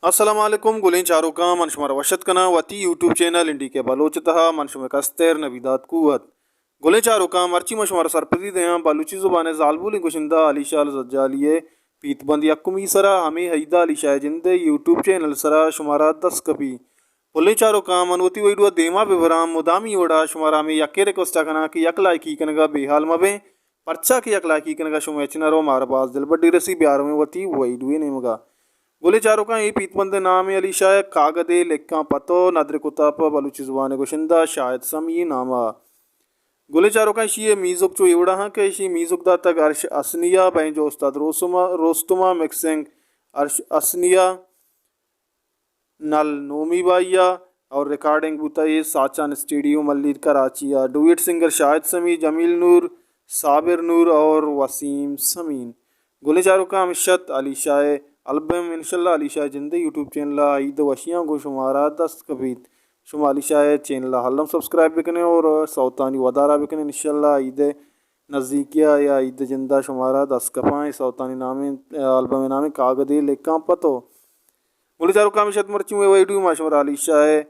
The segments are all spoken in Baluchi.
السلام علیکم گلیں چاروکاں، من شمارا وش ات کناں وتی یوٹیوب چینل این ڈی کے بلوچ ءِ تہا۔ من شمئے کستر نبی داد قوت۔ گلیں چاروکاں، مرچی من شمارا سرپدی دیاں بلوچی زبان ءِ زالبولیں گشندہ علی شاہ الزجالی ءِ پیت بند یکمی سرا، ہمے عید ءَ علی شاہ ءِ جند ءِ یوٹیوب چینل سرا شمارا دست کپی۔ گلیں چاروکاں، من وتی ویڈیو ءَ دیما بہ براں، مدامی وڑا شمارا ہمے یکے ریکویسٹ ءَ کناں کہ یک لائکی کنگا بے حال مہ بیں، پرچا کہ یک لائکی کنگا شمئے ہچ نہ رو، مارا باز دلبڈی رسی۔ بیا رویں وتی ویڈیو ءِ نیمگا۔ گلیں چاروکاں، اے پیت بند ءِ نام ءَ علی شاہ ءِ کاگدے لکھاں پتو، ندر کتا پہ بلوچی زبان ءِ گشندہ شاہد سمی ءِ نام ءَ۔ گلیں چاروکاں، ایشی ءِ میوزک چو اے وڑا ہاں کہ ایشی ءِ میوزک داتگ ارش حسنی ءَ، بینجو استاد روسما-، روستما، مکسنگ ارش حسنی ءَ، نل نومی بائی ءَ، اور ریکارڈنگ بوتا اے ساچان اسٹیڈیو ملیر کراچی ءَ۔ ڈویٹ سنگر شاہد سمی، جمیل نور، صابر نور اور وسیم سمین۔ گلیں چاروکاں، ہمیش ات علی شاہ ءِ البم، انشاءاللہ علی شاہ ءِ جند ءِ یوٹیوب چینل ءَ عید ءِ وشیاں گوں شمارا دست کپیت۔ شما علی شاہ ءِ چینل ءَ الم سبسکرائب بکنے اور سوتانی ودارا بکنے۔ انشاءاللہ عید ءِ نزیکی ءَ یا عید ءِ جند ءَ شمارا دست کپاں۔ اے سوتانی نامیں، البم ءِ نامیں کاگدے لکھاں پتو۔ گلیں چاروکاں، ہمیش ات مرچی مئے ویڈیو، ما شمارا علی شاہ ءِ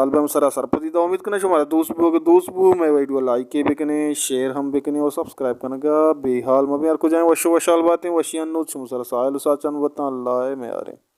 البم سرا سرپدی دا۔ امید کناں شمارا دوست بو، اگہ دوست بو مئے ویڈیو لائک ءَ بکنے، شیئر ہم بکنے اور سبسکرائب کنگا بے حال مہ بیں۔ ہر کجائیں وش و وشحال باتیں، وشیانی نود شما سرا ساحل و ساچان بتاں، اللہ ءِ میاریں۔